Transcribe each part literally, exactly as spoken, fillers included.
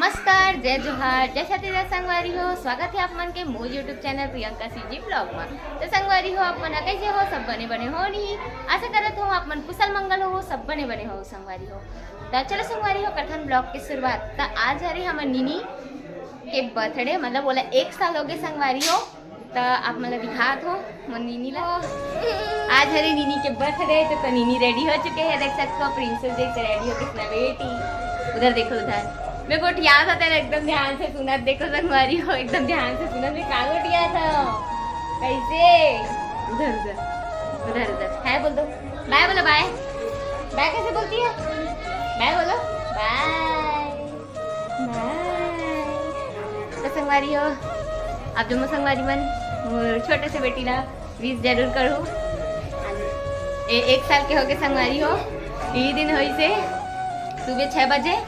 नमस्कार, जय जोहार, जय छत्तीसगढ़ संगवारी हो। स्वागत है आप मन के मोर YouTube channel Priyanka CG blog में। तो संगवारी हो, आप मन कैसे हो? सब बने बने हो नहीं? आशा करत हो आप मन कुशल मंगल हो, सब बने बने हो संगवारी हो। तो चलो संगवारी हो, करथन ब्लॉग की शुरुआत। तो आज हरे हमर नीनी के बर्थडे, मतलब बोला एक साल हो गए संगवारी हो। तो आप मन ला दिखात हो मोर नीनी ला। आज हरे नीनी के बर्थडे, तो, तो नीनी रेडी हो चुके हैं, देख सकते हो प्रिंसेस जैसे रेडी हो कितना बेटी। उधर देखो, उधर मैं गोठिया था तेरे, एकदम ध्यान से सुनत, देखो संगवारी हो, एकदम ध्यान से सुनत, मैं का गोठिया था कैसे। उधर उधर उधर उधर हाय बोल दो, बाय बोलो, बाय। बाय कैसे बोलती है? बाय बोलो, बाय। बाय। तो संगवारी हो, आप जम्मो संगवारी मन मोर छोटे से बेटी ला विश जरूर करो। ए, एक साल के होगे संगवारी हो, यही दिन होई से सुबह छः बजे।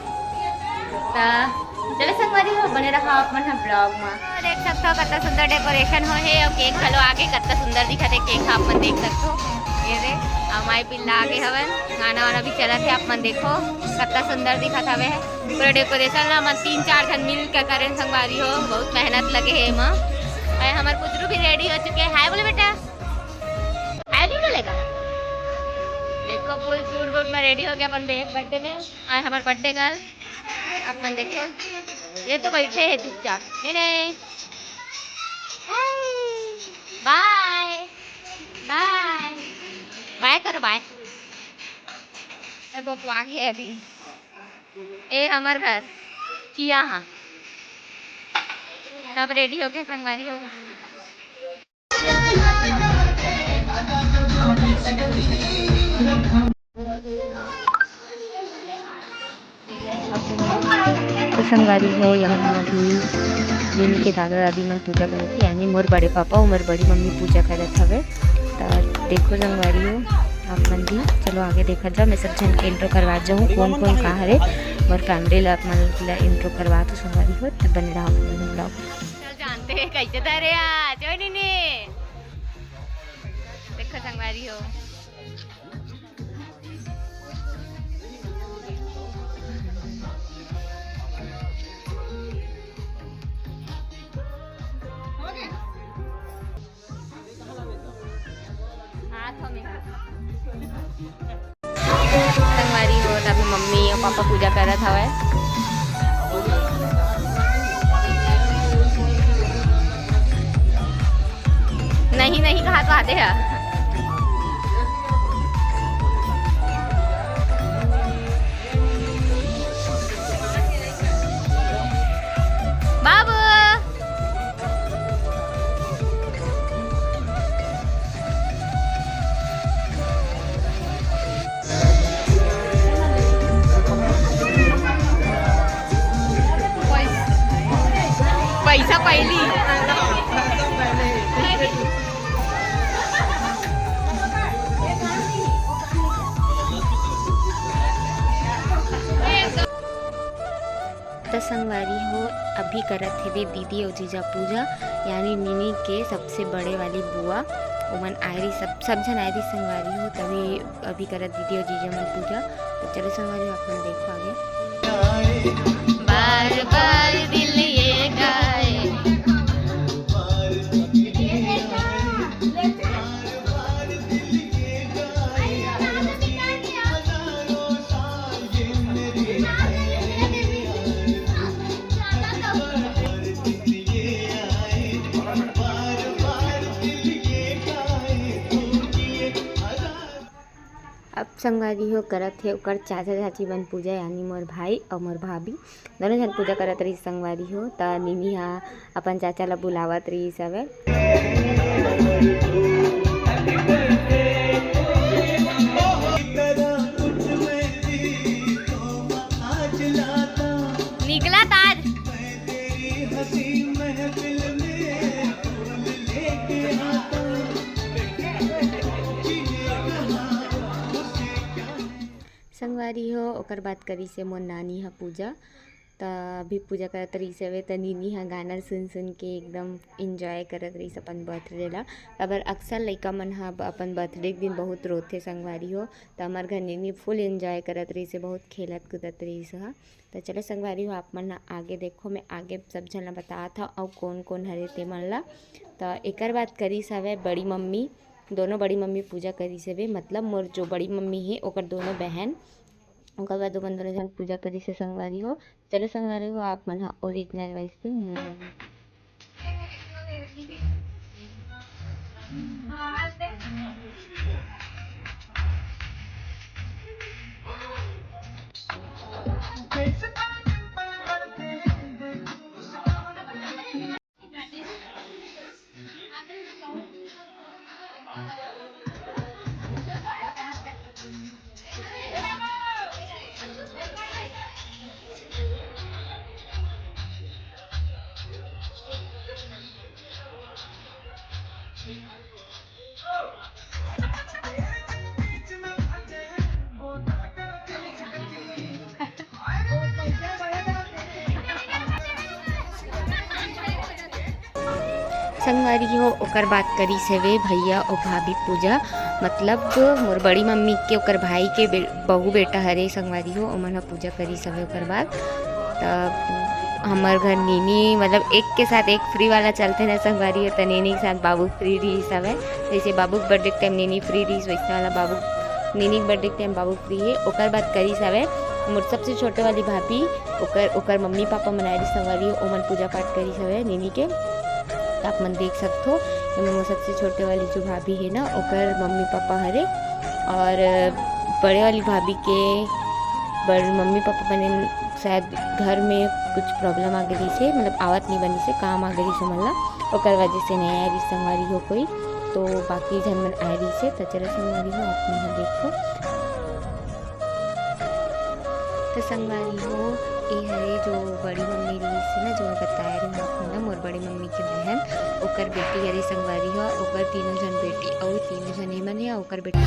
ता चलो संगवारी हो, बने रहा आप मन ह ब्लॉग में। देख सकते हो कितना सुंदर डेकोरेशन हो है और केक घलो आगे कितना सुंदर दिखत है। केक आप मन देख सकते हो, ये रे, अमाई पिल्ला आगे हवन, गाना वाना भी चलत है। आप मन देखो कितना सुंदर दिखत हवे है। पूरा डेकोरेशन ला हमन तीन चार झन मिल के करेन संगवारी हो, बहुत मेहनत लगे हे एमा। अरे हमर पुचरू भी रेडी हो चुके हैं। हाय बोले बेटा, हाय नहीं बोलेगा। देखो फुल सूट बूट में रेडी हो गया अपन बर्थडे में। आज हमर बर्थडे गर्ल, अपन देखो, ये तो बैठे है चुपचाप। नहीं नहीं, बाय बाय बाय करो, बाय। ये बकवा है अभी। ए हमर घर किया हाँ, सब रेडी हो गए संगवारी हो। तो संगवारी हो, यहाँ अभी नीनी के दादा दादी मन पूजा करत हे, यानी मोर बड़े पापा अउ मोर बड़ी मम्मी पूजा करत हवे। तो देखो संगवारी हो, आप मन भी चलो आगे देखा जाओ। मैं सब झन के इंट्रो करवा जाऊँ, कौन कौन का हरे मोर फैमिली ला, आप मन ला इंट्रो करवा तो संगवारी हो, तब बने रहा आप मन ब्लॉग। चल जानते हैं कैसे धरे आज, ओए नीनी। देखो संगवारी हो, हाथ में। संगवारी हो, तभी मम्मी और पापा पूजा करत हवय। नहीं, नहीं कहा तो आते हैं। बाबू। पैसा पहली। त संगवारी हो, अभी करत हेबे दीदी अउ जीजा पूजा, यानी नीनी के सबसे बड़े वाली बुआ। ओमन आए रही, सब, सब झन आए रही संगवारी हो, तभी अभी करत दीदी अउ जीजा मन पूजा। तो चलो संगवारी हो, आप मन देखो आगे। बार बार दिल ये गाए। अब संगवारी हो करत हे ओकर चाचा चाची मन पूजा, यानी मोर भाई अउ मोर भाभी दोनों झन पूजा करत रहिस संगवारी हो। त नीनी हा अपन चाचा ला बुलावत रहिस हवे। निकला ताज। संगवारी हो, ओकर बाद करिस हे मोर नानी ह पूजा। त अभी पूजा करत रहिस हवे, त नीनी ह गाना सुन सुन के एकदम enjoy करत रहिस अपन birthday ला। काबर अक्सर लइका मन ह ब-, अपन birthday के दिन बहुत रोथे संगवारी हो, त हमर घर नीनी full enjoy करत रहिस हे, बहुत खेलत कूदत रहिस ह। त चलो संगवारी हो, आप मन ह आगे देखो, मैं आगे सब झन ला बतात हव अउ कोन कोन हरे ते मन ला। त एकर बाद करिस हवे बड़ी मम्मी, दोनों बड़ी मम्मी पूजा करिस हवे, मतलब मोर जो बड़ी मम्मी हे ओकर दोनों बहन, ओकर बाद ओमन दोनों झन पूजा करिस हे संगवारी हो। चलो संगवारी हो, आप मन ह original वैसे संगवारी हो, ओकर बाद करिस हवे भैया अउ भाभी पूजा, मतलब मोर बड़ी मम्मी के ओकर भाई के बे-, बहू बेटा हरे संगवारी हो, ओमन ह पूजा करिस हवे। ओकर बाद त हमर घर नीनी, मतलब एक के साथ एक free वाला चलथे ना संगवारी हो, त नीनी के साथ बाबू free रहिस हवे। जैसे बाबू के birthday के time नीनी free रहिस, वैसे वाला बाबू, नीनी के birthday के time बाबू free हे। ओकर बाद करिस हवे मोर सबसे छोटे वाली भाभी, ओकर, ओकर मम्मी पापा मन आए रहिस संगवारी हो, ओमन पूजा पाठ करिस हवे नीनी के। त आप मन देख सकथो, एमे मोर सबसे छोटे वाली जो भाभी हे ना, ओकर मम्मी पापा हरे, और बड़े वाली भाभी के बड़ मम्मी पापा बने शायद घर में कुछ problem आ गे रहिसे, मतलब आवत नहीं बनिसे, काम आ गे रहिसे मन ला, ओकर वजह से नहीं आए रहिस संगवारी हो कोई। तो बाकी झन मन आए रहिसे। त चलो संगवारी हो, आप मन ह देखो। त संगवारी हो, ए हरे जो बड़ी मम्मी रहिसे ना, जो मैं बताए रहे हूँ आप मन ला, मोर बड़ी मम्मी के बहन, ओकर बेटी हरे संगवारी हो, ओकर तीनों झन बेटी अउ तीनों झन एमन हे, ओकर बेटी।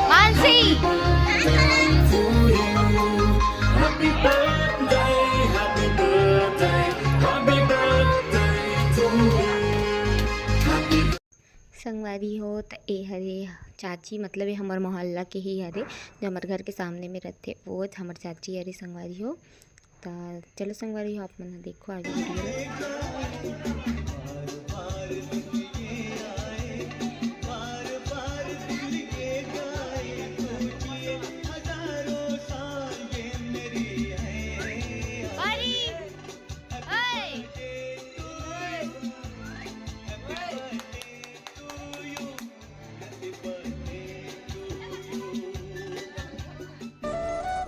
मानसी। संगवारी हो, त ए हरे चाची, मतलब ए हमर मोहल्ला के ही हरे, जो हमर घर के सामने में रथे, वो हमर चाची हरे संगवारी हो। त चलो संगवारी हो, आप मन ह देखो आगे video ला।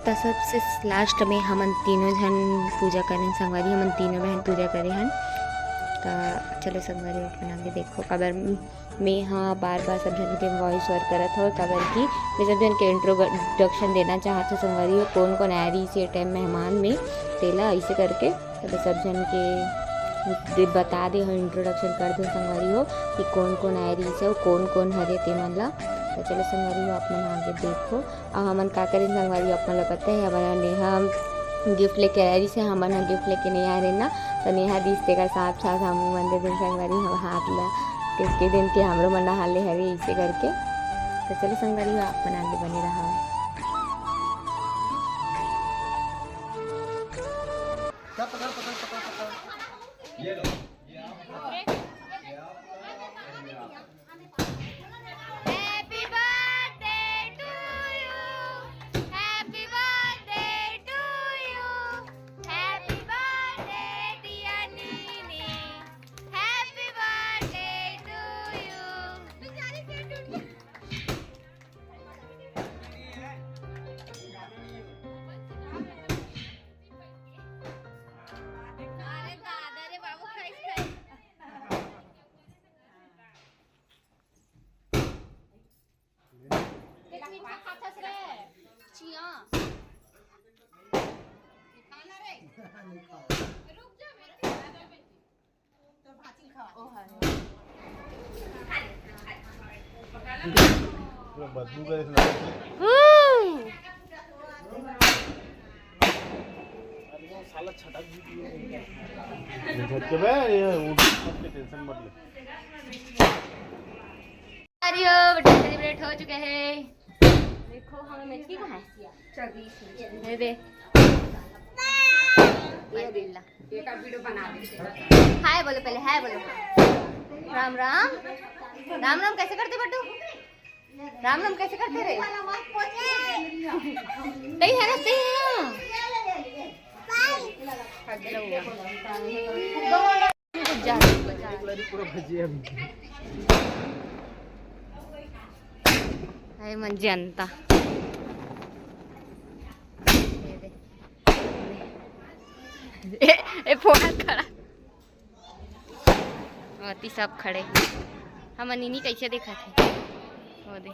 त सबसे last में हमन तीनों झन पूजा करेन संगवारी, हमन तीनों बहन पूजा करे हन। त चलो संगवारी, अपन आगे देखो, काबर मैं ह बार बार सब झन के voice over करत हव, काबर कि मैं सब झन के introduction देना चाहत हव संगवारी हो, कौन कौन आए रहिस ये time मेहमान में, तेला ऐसे करके तब सब झन के दे-, बता दे हो, introduction कर दे संगवारी हो कि कौन कौन आए रहिस हे अउ कौन कौन हरे ते मन ला। त चलो संगवारी हो, आप मन आगे देखो। अउ हमन का करेन संगवारी हो, आप मन ला पता हे, हमन नेहा gift लेके आए रहिस हे, हमन ह gift लेके नहीं आए रहे ना, त नेहा दिस तेकर साथ साथ हम मन दे देन संगवारी, हम हाथ ला टेक के देन के हमरो मन हाथ ले हरे ऐसे करके। त चलो संगवारी हो, आप मन आगे बने रहा। पकड़, पकड़, पकड़, पकड़। ये लो। Happy birthday to you. Happy birthday to you. Happy birthday, dear Nini. Happy birthday to you. अरे दादा रे बाबू, खाइस, खाइस। एक मीठा खाथस रे। चिया। खाना रे। रुक जा, मेरे को बता दो। तो भाचिल खावा। ओ हाय। पूरा बदबू करे से लगत हे। हम्म। झटके बे, ये उठ के टेंशन मत ले। अरे ओ, बर्थडे सेलिब्रेट हो चुके हैं। देखो, हमें मिर्ची कहाँ है? दे दे। ये दिल्ला। ये का वीडियो बना दे। हाय बोलो पहले, हाय बोलो। राम राम। राम राम कैसे करते बट्टू? राम राम कैसे करते रे? तई है ना, तई है ना। कुछ जा, कुछ जा। पूरा भजिया भी। हाय मन जनता। ए, ए, फोन खड़ा। अति सब खड़े। हमर नीनी कैसे देखत हे? वो दे।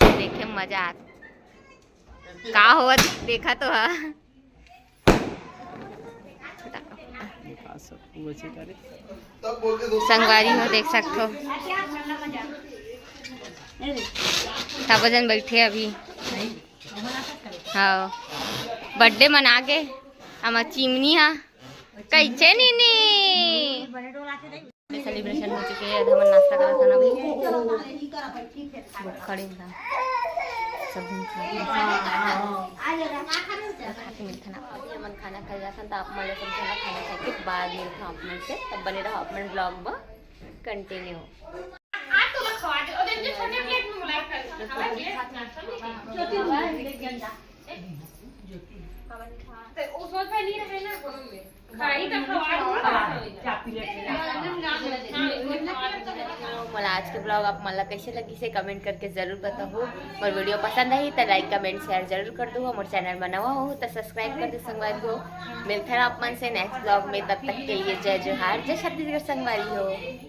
देखे मजा आत। का होवत? देखा तो हा। संगवारी हो, देख सकथो। सबो झन बैठे अभी। हाँ, बर्थडे मना के हमर चिमनी हा। कैसे नीनी? सेलिब्रेशन हो चुके हे, हमन नाश्ता करत हन अभी। खड़े हन। सब झन खा के, खा के मिलथन। अभी हमन खाना खाए जाथन, त आप मन ला सब झन ला खाना खाए के बाद मिलथन आप मन से। तब बने रहो आप मन ब्लॉग म कंटिन्यू। मोला आज के ब्लॉग आप मन ला कैसे लगिस हे, कमेंट करके जरूर बताहू। मोर वीडियो पसंद आही त लाइक, कमेंट, शेयर जरूर कर दू। मोर चैनल म नवा हो त सब्सक्राइब कर दे संगवारी हो। मिलथन आप मन से नेक्स्ट ब्लॉग में, तब तक के लिए जय जोहार, जय छत्तीसगढ़ संगवारी हो।